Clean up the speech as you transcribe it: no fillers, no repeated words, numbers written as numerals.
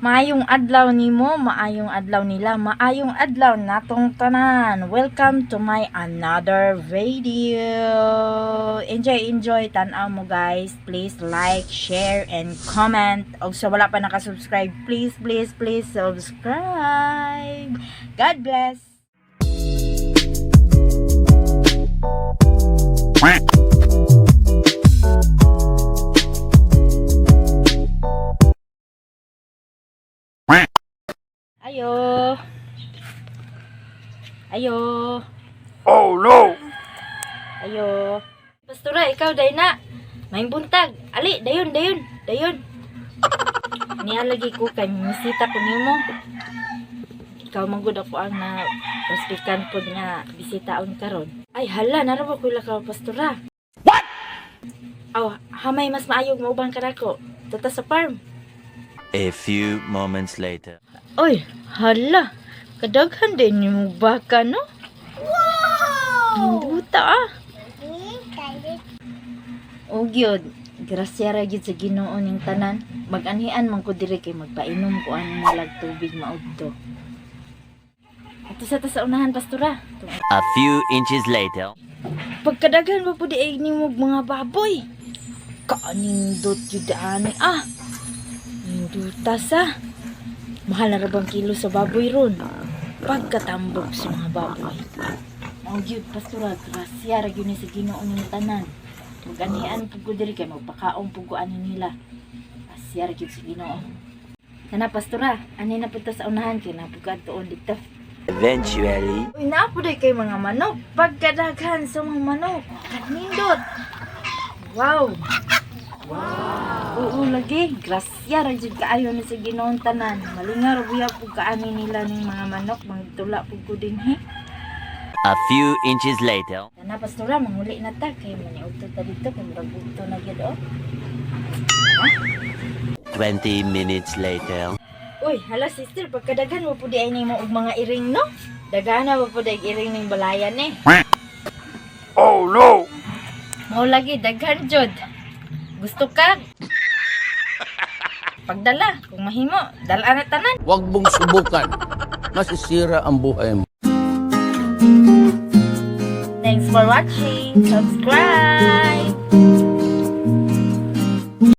Maayong adlaw nimo, maayong adlaw nila, maayong adlaw natong tanan. Welcome to my another video. Enjoy, enjoy tan-aw mo, guys. Please like, share and comment. Og sa wala pa naka-subscribe, please, please, please subscribe. God bless. Ayo. Ayo. Oh no! Ayo. Pastora, ikaw day na. Maayong buntag. Ali, dayon, dayon, dayon. Niya lagi ko kay misita ko nimo. Ikaw man gud ako ang na prospekan pod nga bisitaon karon. Ay hala, nara ba ko ka, Pastora? What? Aw, hamay mas maayog mauban ka nako. Tata sa farm. A few moments later. Oy, hala. Kadaghan din nimo baka, no? Wow! Duta ah. O gyud, grasya ra gyud sa Ginoo ning tanan. Mag-anhian man ko diri kay magpainom ko ani nilag tubig maudto. Ato sa ta sa unahan, Pastora. A few inches later. Pagkadaghan pa pud ay nimo mga baboy. Kaanindot jud ani ah. Ninduta sa. Mahal na ra bang kilo sa baboy ron? Pagkatambok sa mga baboy. Mao gyud, Pastora, grasya ra gyud ni sa Ginoo ning tanan. Mag-anhian pud ko diri kay magpakaon pud ko ani nila. Grasya ra gyud sa Ginoo. Kana, Pastora, ani na pud ta sa unahan kay napugad tuon dito. Eventually. Uy, naa po kay mga manok. Pagkadaghan sa mga manok. Kanindot. Wow. Wow. Oo, lagi. Grasya ra jud kaayo ni sa Ginoong tanan. Malingaw ra buya pug kaani nila ning mga manok. Mangtula pug ko dinhi. A few inches later. Kana, Pastora, manguli na ta kay maniudto ta dito kay murag udto na gyud oh. 20 minutes later. Uy, hala sister, pagkadaghan mo pud ay nimo og mga iring, no? Dagana mo pud ay iring ning balayan eh. Oh no! Mao lagi, daghan jud. Gusto ka? Pagdala, kung mahimo, dala na tanan. Huwag mong subukan. Masisira ang buhay mo. Thanks for watching. Subscribe.